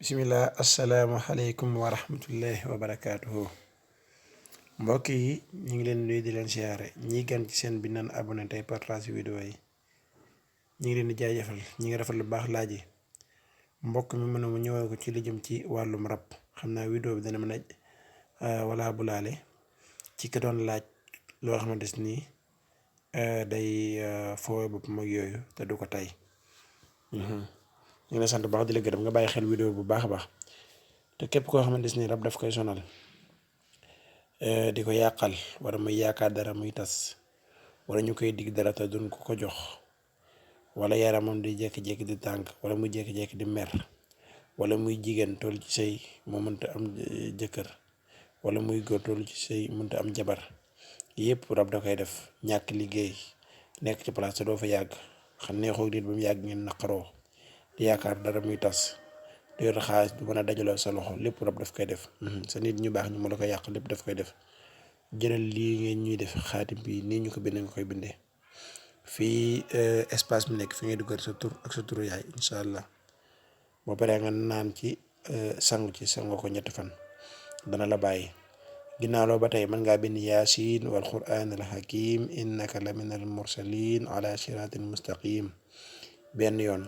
bismillah asalaamaaleykum wa rahmatullahi wa barakaatuhu. mbokk yi ñu ngi leen nuyu di leen siyaare ñi gan ci seen bi nan abonné tey partage vidéo yi ñu ngi leen di jaajëfal ñi ngi rafet lu baax laaj yi. mbokk mi mën a mu ñëwal ko ci li jëm ci wàllum rab xam naa vidéo bi dana mën a wala bu laale ci ka doon laaj loo xamante ni day foowe boppam ak yooyu te du ko tay. ñu ngi lay sant bu baax di la gërëm nga bàyyi xel vidéo bu baax a baax te képp koo xamante ni rab daf koy sonal di ko yàqal wala muy yaakaar dara muy tas wala ñu koy dig dara te duñ ko ko jox wala yaramam di jékki-jékki di tànk wala muy jékki-jékki di mer wala muy jigéen toll ci sëy moo mënta am jëkkër wala muy góor toll ci sëy mënta am jabar yëpp rab da koy def. ñàkk liggéey nekk ci place te doo fa yàgg xam neexoo nit ba mu yàgg ngeen naqaroo di yaakaar dara muy tas di yor xaalis du mën a dajaloo sa loxo lépp rab daf koy def. sa nit ñu baax ñu mu la ko yàq lépp daf koy def. jëlal lii ngeen ñuy def xaatim bi nii ñu ko bindee nga koy bindee fii espace bi nekk fi ngay duggal sa tur ak sa turu yaay incha allah boo paree nga naan ci sangu ko 3 fan dana la bàyyi. ginnaaw loo ba tey mën ngaa bind yaasin wal quran al hakim innaka la min al mursalin ala siratin mustaqim benn yoon.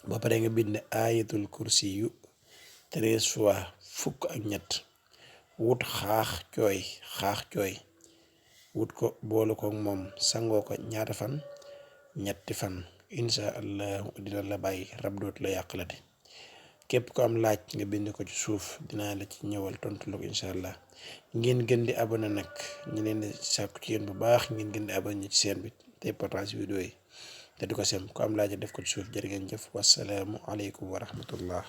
ba pare nga bind ayatul kursi yu 13 fois fukk ak ñett wut xaax cooy wut ko boolu ko moom sangoo ko ñaata fan 3 fan insha allah dina la bàyyi rab dootu la yàqalate. képp ko am laaj nga bind ko ci suuf dinaa la ci ñëwal tontu la ko insha allah. ngeen gën di abonné nag ñu leen di sàkku ci yéen bu baax ngeen gën di abonné ci seen bi tey partage vidéo yi te di ko sem ku am laaj def ko ci suuf. jërë ngeen jëf wasalaamu aleykum wa rahmatullah.